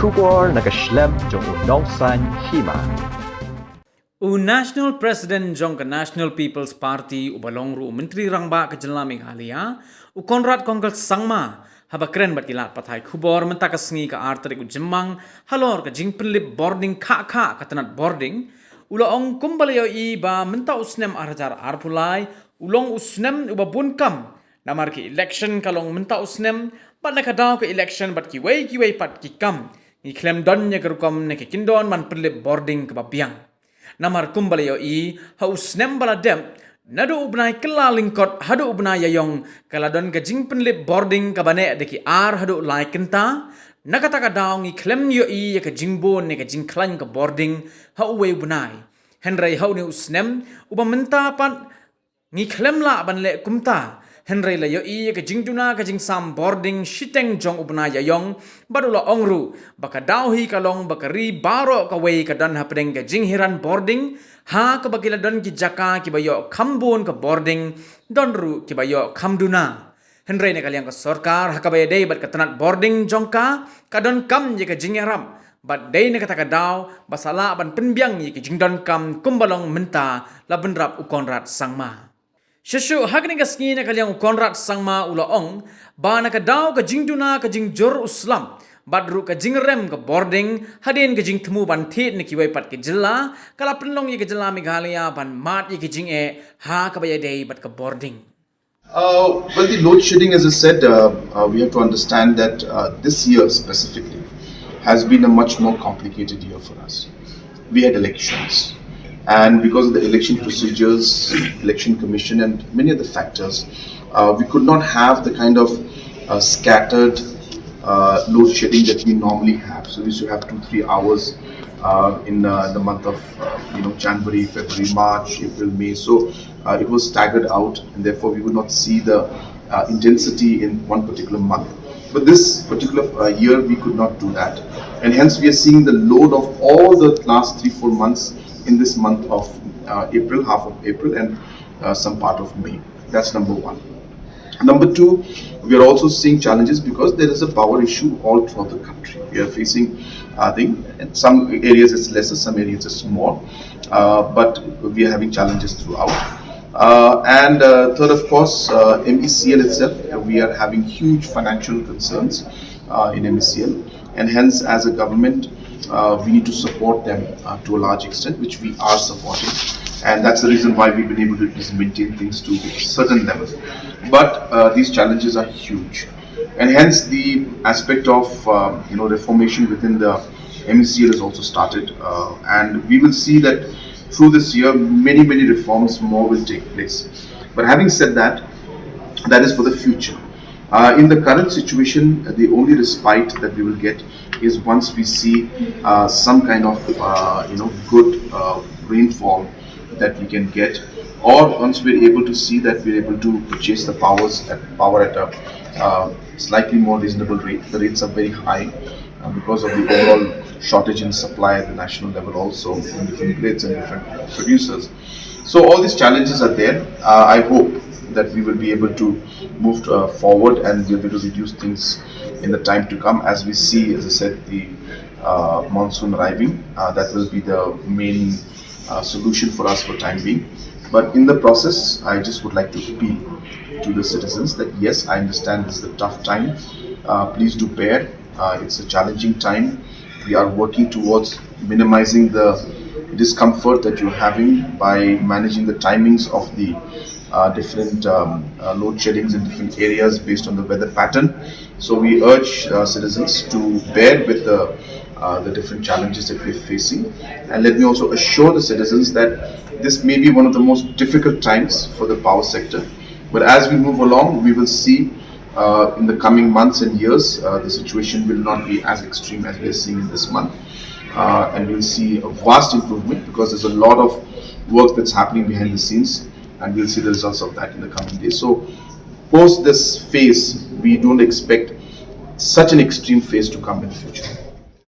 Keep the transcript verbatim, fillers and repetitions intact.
Khubor na ka shlem jong u nongsan hima. U National President jong ka National People's Party uba long ruh u Myntri Rangbah ka jylla Meghalaya, u Conrad Kongkal Sangma, haba kren bad ki lad pathai khubor mynta ka sngi ka ar tarik u Jymmang, halor ka jingpynlip bording khah khah ka tnat bording, u la ong kumba la ïohi ba mynta u snem ar hajar arphew lai, u long u snem uba bun kam, namar ki election ka long mynta u snem, bad na ka daw ka election bad kiwei kiwei pat ki kam, ngi khlem don ïa ka rukom ne ka kyndon ban pynlip bording kaba biang. Namar kumba la ïohi, ha u snem ba la dep, naduh u bnai Kyllalyngkot haduh u bnai Ïaïong, ka la don ka jingpynlip bording kaba neh da ki ar haduh lai kynta, na kata ka daw ngi khlem ïohi ïa ka jingbun ne ka jingkhlaiñ ka bording, ha uwei u bnai. Hynrei ha une u snem, uba mynta pat, ngi khlem lah ban leh kumta, hynrei la ïohi ïa ka jingduna ka jingsam bording shiteng jong u bnai Ïaïong, bad u la ong ruh, ba ka daw hi ka long ba ka ri baroh kawei ka don hapdeng ka jinghiran bording, ha kaba ki la don ki jaka kiba ïoh kham bun ka bording, don ruh kiba ïoh kham duna. Hynrei na ka liang ka sorkar, ha kaba ïadei bad ka tnat bording jong ka, ka donkam ïa ka jingïarap, bad dei na kata ka daw, ba sa lah ban pynbiang ïa ka jingdonkam kumba long mynta, la bynrap u Conrad Sangma. Shisha, ha kane ka sngi na ka liang u Conrad Sangma u la ong, ba na ka daw ka jingduna ka jingjur u slap, bad ruh ka jingrem ka bording, hadien ka jingthmu ban thied na kiwei pat ki jylla, ka la pynlong ïa ka jylla Meghalaya ban mad ïa ka jingeh, ha kaba ïadei bad ka bording. Uh, well, the load shedding, as I said, uh, uh, we have to understand that uh, this year specifically has been a much more complicated year for us. We had elections. And because of the election procedures, election commission, and many other factors, uh, we could not have the kind of uh, scattered uh, load shedding that we normally have. So we used to have two, three hours uh, in uh, the month of uh, you know January, February, March, April, May. So uh, it was staggered out, and therefore we would not see the uh, intensity in one particular month. But this particular uh, year, we could not do that, and hence we are seeing the load of all the last three, four months in this month of uh, April, half of April, and uh, some part of May. That's number one. Number two, we are also seeing challenges because there is a power issue all throughout the country. We are facing, I think, in some areas it's lesser, some areas it's more, uh, but we are having challenges throughout. Uh, and uh, third, of course, uh, M E C L itself, uh, we are having huge financial concerns uh, in M E C L, and hence, as a government, uh, we need to support them uh, to a large extent, which we are supporting, and that's the reason why we've been able to at least maintain things to a certain level. But uh, these challenges are huge, and hence the aspect of um, you know reformation within the M E C L has also started, uh, and we will see that through this year, many many reforms more will take place. But having said that, that is for the future. Uh, in the current situation, the only respite that we will get is once we see uh, some kind of uh, you know good uh, rainfall that we can get, or once we're able to see that we're able to purchase the powers at power at a uh, slightly more reasonable rate. The rates are very high uh, because of the overall shortage in supply at the national level, also in different grids and different producers. So all these challenges are there. Uh, I hope that we will be able to move uh, forward and be able to reduce things in the time to come as we see, as I said, the uh, monsoon arriving. Uh, that will be the main uh, solution for us for time being. But in the process, I just would like to appeal to the citizens that yes, I understand this is a tough time. Uh, please do bear. Uh, it's a challenging time. We are working towards minimizing the discomfort that you're having by managing the timings of the uh, different um, uh, load sheddings in different areas based on the weather pattern. So we urge uh, citizens to bear with the, uh, the different challenges that we're facing. And let me also assure the citizens that this may be one of the most difficult times for the power sector. But as we move along, we will see uh, in the coming months and years, uh, the situation will not be as extreme as we are seeing in this month. Uh, and we'll see a vast improvement because there's a lot of work that's happening behind the scenes, and we'll see the results of that in the coming days. So, post this phase, we don't expect such an extreme phase to come in the future.